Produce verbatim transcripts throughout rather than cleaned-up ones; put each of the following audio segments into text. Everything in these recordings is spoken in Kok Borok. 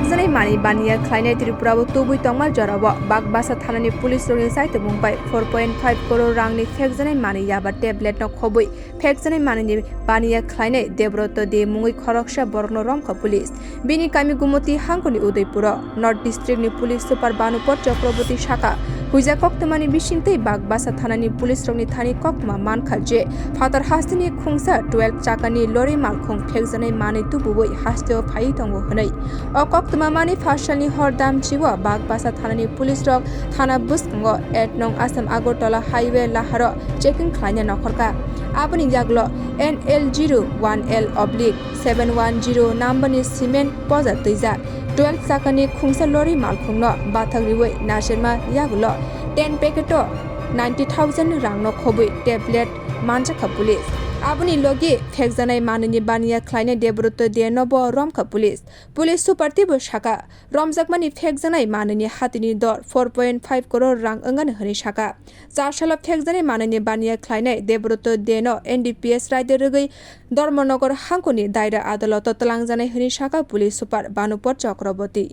Phekjanai manwi baniya khlainai Tripura o tubui tongma jorao Bagbasa thanani police rokni saitimung bai four point five crore rangni phekjanai manwi yaba tablet no khobwi phekjanai manwini baniya khlainai Debroto de mungwi khoroksa borokno romkha police. Bini kami Gumoti hangkoni Udaipuro. North District ni police super Banupot Chakraborty saka huijak koktwmani bisingtwi Bagbasa thanani police rokni thani koktwma mankha je phatar hasteni khungsa twelve chakani lorry malkhung phekjanai manwi tubuwi hasteo phaiwi tongo hwnwi. O koktwma manwi phasalni hor damchio Bagbasa thanani police rok thana bwskango eight nong Assam Agartala highway laharo checking khlaina nokhorkha. Aboni yagulo N L zero one L oblique seven one zero number ni cement poja twijak twelve chakani khungsa lorry malkhungno bathak riwi nacherma yagulo ten packet o ninety thousand rangno khobwi tablet manjakha police. Aboni logi phekjanai manwini baniya khlainai Debroto de no bo romkha police. Police super teibo saka, romjakmani phekjaknai manwini hatini dor four point five crore rang wngani hwnwi saka. Char salo phekjaknai manwini baniya khlainai Debroto de no N D P S raida rwgwi Dharmanagar hangkoni daira adaloto twlangjaknai hwnwi saka police super Banupot Chakraborty.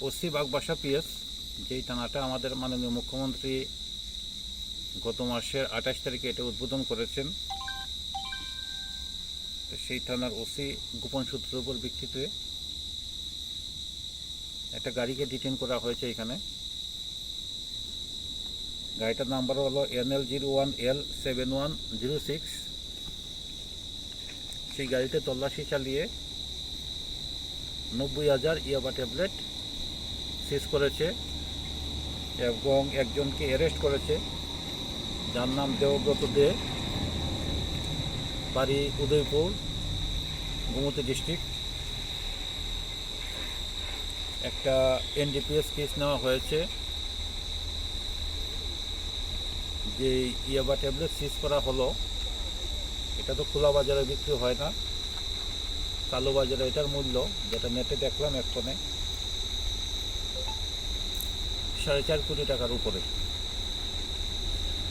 OC Bagbasa PS, যেই থানাটা আমাদের মাননীয় মুখ্যমন্ত্রী গত মাসের আঠাশ তারিখে এটা উদ্বোধন করেছেন, তো সেই থানার ওসি গোপন সূত্রের উপর ভিত্তিতে একটা গাড়িকে ডিটেইন করা হয়েছে এখানে। গাড়িটার নাম্বার হলো এন এল জিরো ওয়ান এল সেভেন ওয়ান জিরো সিক্স। সেই গাড়িতে তল্লাশি চালিয়ে নব্বই হাজার ইয়াবা ট্যাবলেট সিজ করেছে এবং একজনকে অ্যারেস্ট করেছে, যার নাম দেবব্রত দে, বাড়ি উদয়পুর, গোমতী ডিস্ট্রিক্ট। একটা এনডিপিএস কেস নেওয়া হয়েছে। যে ইয়াবা ট্যাবলেট সিজ করা হলো, এটা তো খোলা বাজারে বিক্রি হয় না, কালো বাজারে এটার মূল্য, যেটা নেটে দেখলাম এক্ষণে, সাড়ে চার কোটি টাকার উপরে।